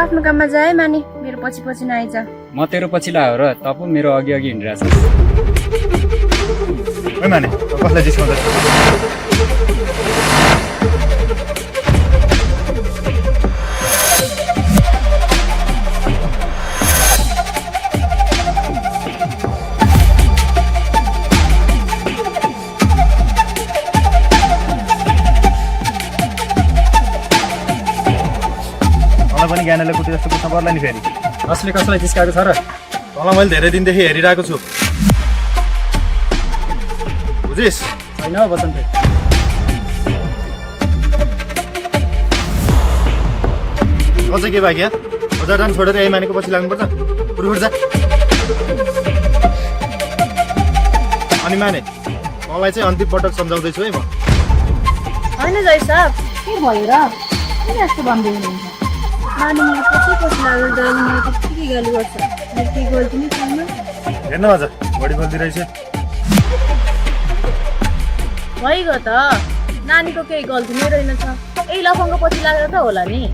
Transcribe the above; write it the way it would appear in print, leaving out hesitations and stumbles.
आफ्नो काममा जा है माने, मेरो पछि पछि नआइज। म तेरो पछि लाग्यो र त पो मेरो अघि अघि हिँडिरहेछ। ओइ माने कसलाई जिस्काउँदैछ? पनि ज्ञानले कुटी जस्तो कुट्न पर्ला नि फेरि। कसले कसलाई जिस्काएको छ र? तँलाई मैले धेरै दिनदेखि हेरिरहेको छु, बुझिस्? छैन हौ बसन्त। अझै के बाँकी? बजार जान छोडेर यही मानेको पछि लाग्नुपर्छ? फुटफुट जा। अनि माने मलाई चाहिँ अन्तिम पटक सम्झाउँदैछु है म। होइन जय साहब, के भयो र? किन यस्तो भन्दै हुनुहुन्छ? माने मेरो पछि पछि लागेर दाइले मलाई कति गाली गर्छ। मेरो केही गल्ती नै छैन। हेर्नु अझ बढी गल्ती रहेछ। भइगयो त, नानीको केही गल्ती नै रहेनछ। यही लफङ्गो पछि लागेर त होला नि।